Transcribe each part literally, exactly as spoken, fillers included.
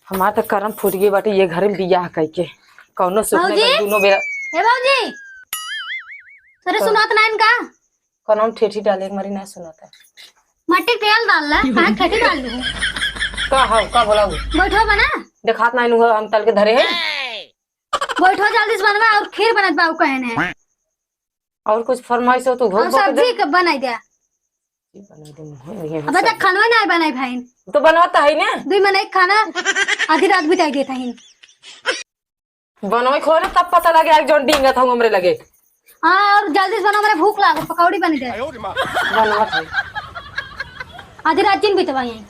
हमार त करम फूट गई बाटे ये घर में बियाह कइके। कौनो सुख नहीं भौजी? बा, दोनों बेरा। ए भौजी, तोरे का? सुनात ना इनका? कौनो ठेठी डाले, एक मारी ना सुनाता। मट्टी तेल डाल ला, काहे ठेठी डाल लू? का हौ, का बोलाऊ? बैठो बना। देखात ना इनू हम तल के धरे हैं। बैठो जल्दी से बनवा और खीर बनत बा, उ कहने। और कुछ फरमाइश हो तो हो और बता दे। सब्जी के बनाई दे। सब्जी बनाई दे, मुँह में अब तक सब्जी। खानवा ना बनाई भाई। तो बनवाता है ना। दुई मनई खाना आधी रात बिताई देता है। बनवाई खोले तब पता लगे, आज जौन डींगत हूँ हमरे लगे। हाँ, और जल्दी से बना, हमरे भूख लागो, पकौड़ी बनी दे। बनवात है। आधी रात जिन बितवाई है।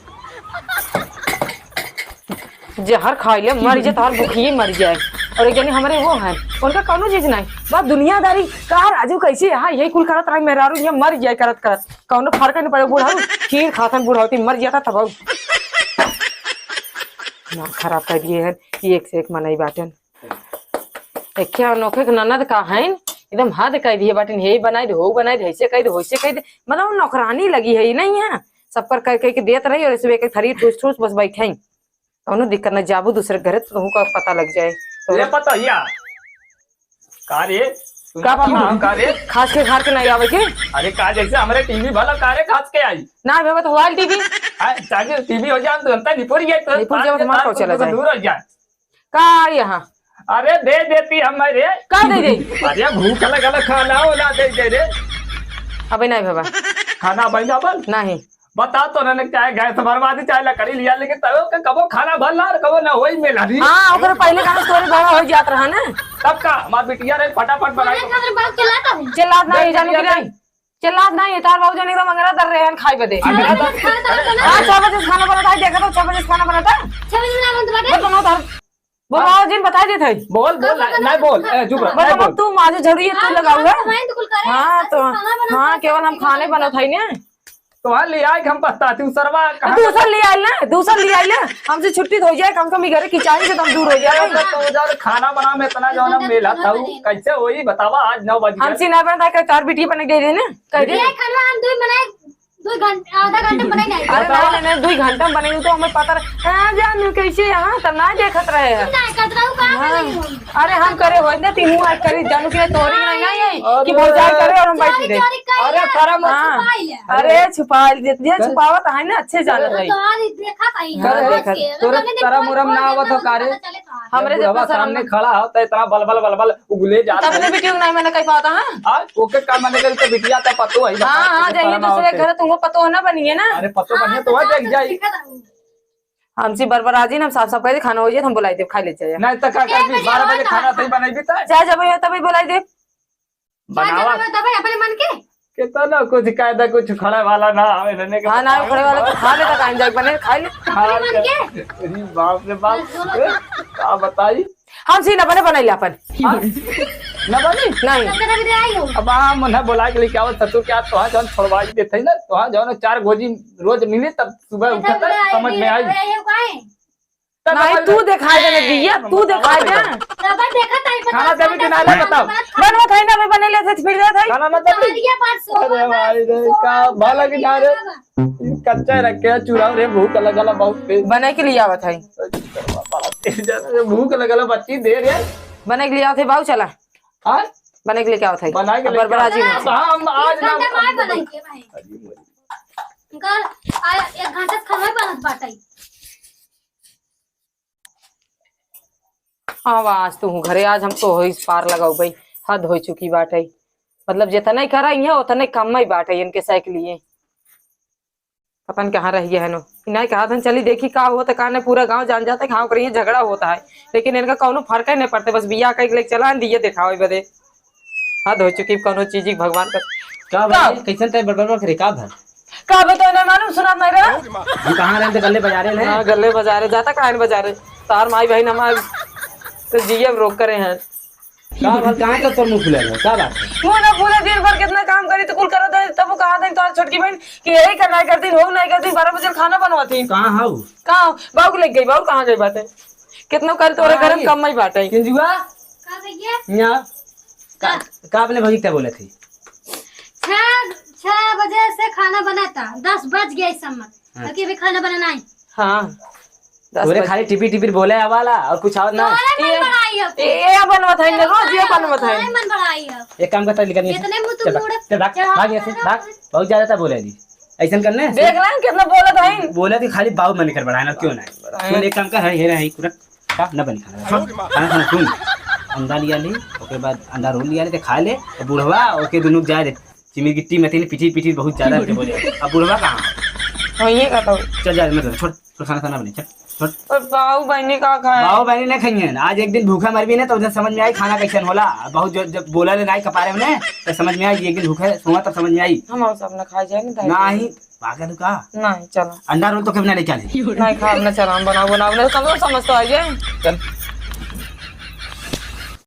जहर खाई ले, मर जाए, तोहर भूखिए मर जाए। और एक जनी हमरे वो हैं, उनका कौनो चीज नहीं। बस दुनियादारी का राजू कैसे यहाँ यही कुल करत रही, मेहरारू ये मर जाए करत करत। कौनो फर्क नहीं पड़े, बुढ़ाऊ खीर खातन बुढ़ौती मर जाता तब। ना खराब कर दिए हैं, एक से एक मनई बाटन। एखे अनोखे के ननद का हईन, एकदम हद कह दिए बाटिन, हे बनाई दे, हो बनाई दे, ऐसे कह दे, वैसे कह दे, मतलब नौकरानी लगी है, ई नहीं है, सबकर कह कह के देत रही और इसमें एक थरी ठूस ठूस बस बैठे ही। कौनो दिक्कत ना, जाबू दूसरे घरे तो तुहू का पता लग जाए। तो ले पता हिया। का रे? तू का ना बाबू? पता हम का रे? खास के घर के नहीं आवे के? अरे का जैसे हमरे टीवी भला का रे खास के आई? ना, भैया, तो मोबाइल टीवी। आ, चाहे टीवी हो जाए, तो अंतर निपुर गया, तो निपुर जाए, तो हमार का चला जाए? दूर हो जाए। का यहाँ? अरे दे देती हम रे। का दे दे? अरे भूख लगल, खाना वाला दे दे रे। अबे नहीं बाबा। खाना बन जा बन। नहीं। बता तो ना, चाहे गैस भरवा दी, चाहे लकड़ी लिया, लेकिन तब का कबो खाना भर ला, कबो ना होई मेला दी। हाँ, ओकरे पहले का story बड़ा हो जात रहा ना। तब का हमार बिटिया रे फटाफट बनाई। खाना खबर बात के लाता हूँ। चिल्लात नहीं, जानू कि नहीं? चिल्लात नहीं, तार बाबू जान एकदम अंगरा दर रहे हैं खाई बदे। अंगरा दर? हाँ, छह बजे से खाना बनता है, देखा तो छह बजे से खाना बनता है। छह बजे से खाना बनता है? बोल, बोल, तार बोल, बाबू जी, बताई देत है। बोल, बोल, नहीं, नहीं बोल, ए, चुप रह, बोल, नहीं बोल। तू माजू झड़ू ये तू लगाऊ है। हाँ, तो, हाँ, केवल हम खाने बनत है ना। तोहार ले आए के हम पछताती हूँ, सरवा, कहाँ दूसर ले आइल ना, दूसर ले आइल ना। हमसे छुट्टी हो जाए, कम से कम ई घरे किचानी से तो हम दूर हो जाए। अरे, तो उधर खाना बनावे में इतना जौन हम मेला था, उ कैसे होई बतावा, आज नौ बज गए। हमसे ना बनता, कह तार बिटिया बने दे दे ना, कह दे। ये खाना हम दो बनाए, दो घंटे, आधा घंटे बनाए नहीं। अरे, बतावा। नहीं, नहीं, नहीं, दो घंटा में बने तो हमें पता रहे। हाँ, जानू, कैसे यहाँ तब ना देखत रहे हैं। ना, कतराऊ कहाँ हाँ। बनाई हम? अरे हम करे होत ना, तीनों आज करे, जानू के तोरी नहीं, नहीं आई कि अरे। भौजाई करे और हम बैठ चोरी, रहे। चोरी कर अरे, लिया। करम हाँ। छुपाई लिया। अरे छुपा ले, जे चल। छुपावत है ना, अच्छे जानत है। तो आज देखा था ही, हाँ, आज देखा। के, तोरे अगर हमने करम देखा उरम ना तो आवत हो का रे? पता चले तो आज। हमरे ये बुढ़वा देखो सर, सामने हम खड़ा हो, तो इतना बलबल, बलबल उगले जाता तब है। ने बेटी नहीं मैंने कही पाता, हाँ? आज ओके का मैंने कही तो बिटिया का पतो है, हाँ, हाँ, तोरे जाइए करम दूसरे आवत है। घर, तुमको पतो है ना बनिए ना। अरे पतो हाँ, बनिए तो तो वहाँ जान देख तो जाई। दिखा था। हमसे बरबराजी ना, हम साफ साफ कह दे, खाना हो जाए, हम बुलाई देब, खाई ले जाए। नहीं तो का ए, करबी? भैया, बारह बजे और खाना खाना। तई बनैबी त? चाहे जब हो तभी बुलाई देब। बनावा। चाहे जब हो तभी अपने मन के। कितना कुछ कायदा, कुछ खड़ा वाला ना आवे, रहने के हाँ, ना बताओ। खड़े वाला तो खा ले, तो टाइम जाए, बने, खाई ले। खा अपने मन ले। के। अरे बाप रे बाप। बस दोनों ए, का बताई? हम सी ना बने, बनाई ले अपन। हाँ? ना बनी? नहीं। तब तक अभी आई हो। अब हम उन्हें बुला के लेके आवत ससुर के, आज तोहार जौन छोड़वाई देते हैं ना, तोहार जौन चार गोजी रोज मिली, तब सुबह उठे तक समझ में आई। नहीं, तू दिखाई दे ना दिया, तू दिखाई दे। खाना देबे कि ना रे, बताओ। बनवा खाई ना, मैं बने ले थे, फिर दे थे। खाना ना देबे? अरे भाई रे, का भला कि ना रे? कच्चा रख के चुराव रे, भूख लगल बहुत तेज। बने के लिए आवत है। भूख लगल बच्ची, दे रे। बने के लिए आवत है, बाऊ चला। हाँ? बने के लिए क्या होता है? बना के अब लेके बरबराजी आओ। नहीं। अब हम आज ना बनाई के भाई। अरे मोरी। इनका आ, एक घंटा से खाना बनत बाटे। अब आज तू घरे, आज हम तो होई पार लगाऊ भाई, हद हो चुकी बाटे। मतलब जितना ही करा इहाँ उतना ही कम ही बाटे इनके साइकिल लिए। पता नहीं कहाँ रह गया है नो। नहीं कहा था चली देखी का होता का नहीं, पूरा गांव जान जाता है गांव करिए झगड़ा होता है, लेकिन इनका कौनो फर्क ही नहीं पड़ता, बस बियाह कह के लेके चला दिए दिखावे बदे। हद हो चुकी कौनो चीज की भगवान का। का का? भाई, कैसन तय बड़बड़ करे का भर? का बे तो नहीं मालूम, सुनात नहीं रहा? हम कहाँ रहे थे, गल्ले बाजारे रहे। हाँ, गल्ले बाजारे जाता, काहे न बाजारे? तार माई बहन हमार तो जिए रोक करे हैं। का भर, कहाँ का तोर मुंह फुलाइल है? का बात है? मुंह ना फूले, दिन भर कितना काम करी तो कुल करत है, तब वो कहा था तोर छोटकी बहन कि यही करना है, करती हो नहीं करती, बारह बजे खाना बनवाती। कहाँ हऊ? कहाँ? बाऊ के लेके गई, बाऊ कहाँ गई बाटे? कितना कर तोरे घर में कम ही बाटे। किंजुआ? का भैया? यहाँ। का, का अपने भौजी क्या बोले थे? छह, छह बजे से खाना बनाता, दस बज गया इस समय। हाँ। अभी खाना बनाना है। हाँ। दस तोरे बजे। खाली टिपी टिपी बोले आवाला और कुछ और ना। तोरे मन ए, बढ़ाई है। ए, ए बनवत है, रोज ये बनवत है। तोरे मन बढ़ाई है। एक काम करता, निकल यहाँ से। इतने मुँह तू चल भाग, मुड़ चल भाग, चढ़ा भाग यहाँ से, चढ़ा भाग। बहुत ज्यादा था बोले दी। ऐसन करने से देख रहे हैं कितना बोलत है। बोले कि खाली बाऊ मन कर बढ़ाए ना, क्यों ना? बढ़ाए। सुन, एक काम कर, है, है, है, पूरा का ना बनी खाना। सुन, खाना, खाना, सुन। अंडा लिया ले, ओके बाद अंडा रोल लिया ले, ते खा ले, और बुढ़वा, ओके दोनों जाए दे। चिमी गिट्टी में तेने पीठी, पीठी बहुत ज्यादा के बोले। अब बुढ़वा कहाँ है? हाँ, ये कहता हूँ। चल जा, मत छोड़, छोड़, खाना, खाना बने, चल, छोड़। पर बाऊ बहनी का खाए? बाऊ बहनी नहीं खाइए ना। आज एक दिन भूखा मरबी ना, तो उधर समझ में आई खाना कैसन होला। बहुत जो, जब बोला ले नाई कपारे में, तो समझ में आई, एक दिन भूखा सोवा तब समझ में आई। हम और सब ना खाए जाए ना, दाई। नहीं, पागल का? नहीं, चलो। अंडा रोल तो कभी ना लेके आने। नहीं खाब ना, चलो, हम बनाओ, बनाओ, नहीं, कम से कम समझ तो आ जाए। चल।